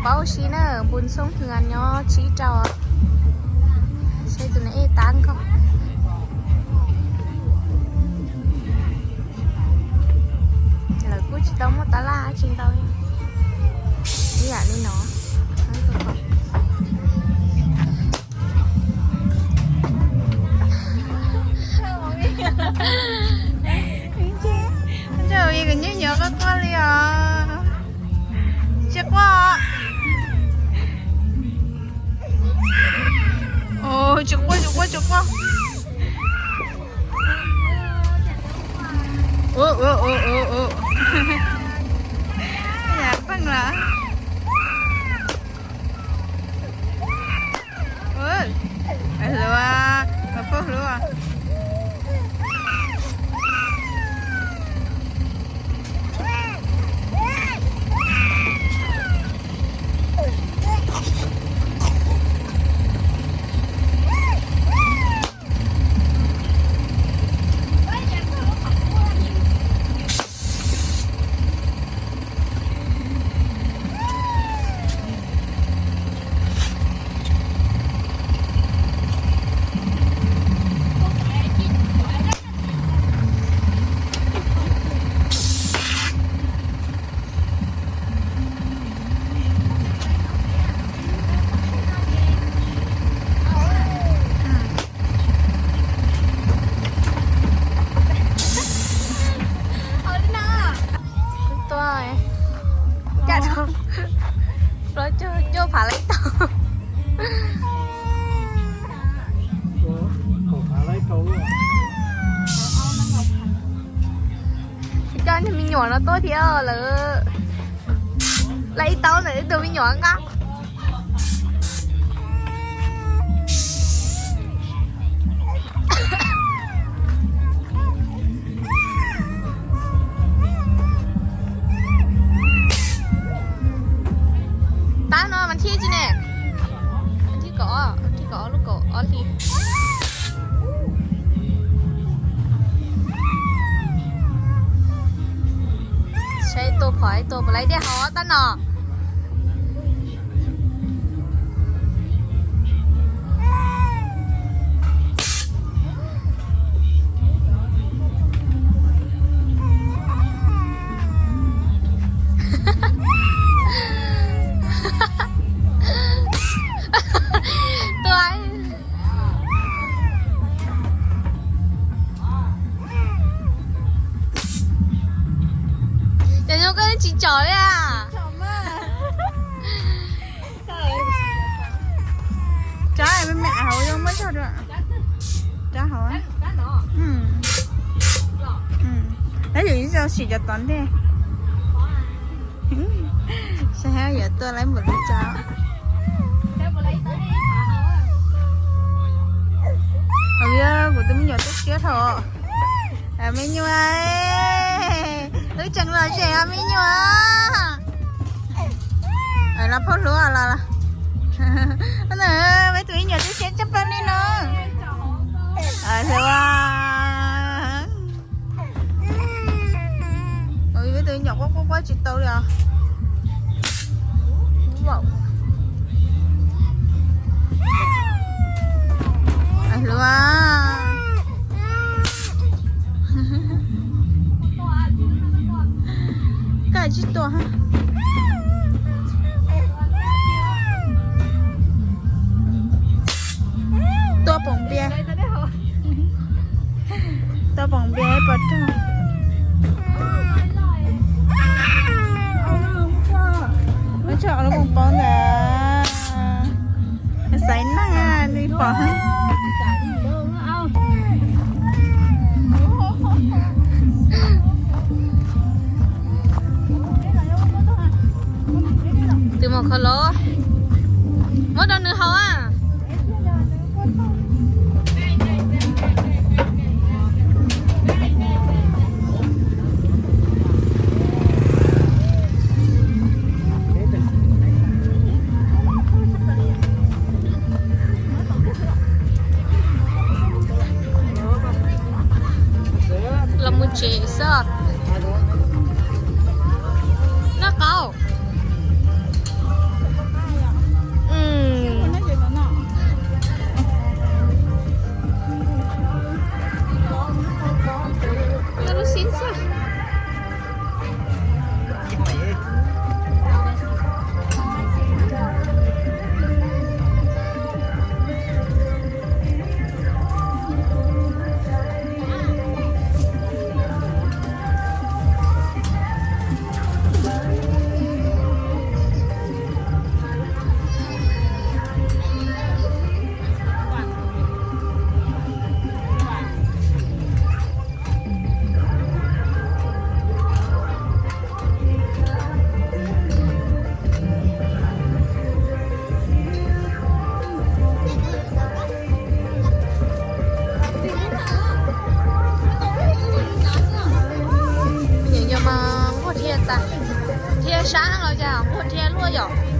Paub si na, npus xoob hwv nyob tsib rau. Saib tus neeg ej tab nkaus. Lawv kuj tsis tau muaj tab laj tsis ntau ib yam li no. Ntshe kuv nyuam nyuam quaj quaj li os. Tsis quaj. Tsis quaj, tsis quaj, tsis quaj. Ua, ua, ua, ua, ua. Ua, hlub, ua phooj hlub. Tuaj, caj rau, cuaj phav laib tau. Coj niag me nyuam no tuaj thiab lawm. Lawv ib tau ntawm ib tug me nyuam nqa. Tab no mas thib tsi ne? Thib kaum, thib kaum lub kaum ob hli. Saib tua phom tua puas laib dej haus tab no. Tua. Cov nyuj koj tsis tsom li a? Rab me me hauv muab cog rau. Rab hauv. Tab yus ib zaug sim cov tod ntej. Saib yuav tuaj laib npaum li cas. Kuv tus me nyuam tuaj siab dhau. Me nyuam, wb tseem los tseem os me nyuam. Los phooj hlub los los. Peb tus me nyuam tuaj siab tshaj plaws li no. Hlub. Peb tus me nyuam quaj quaj quaj tsis tau li os. Hlub. Koj tsis tua. Tua pom npias. Tua pom npias pom rau. Muab tso lub poom paub ntawd. Xaiv neeg li pom. Tus maum khaub hlab, muab rau nws haus a. Los mus tsev xwb. Noj qaub. Dhia sab los cas, ua dhia luaj yom.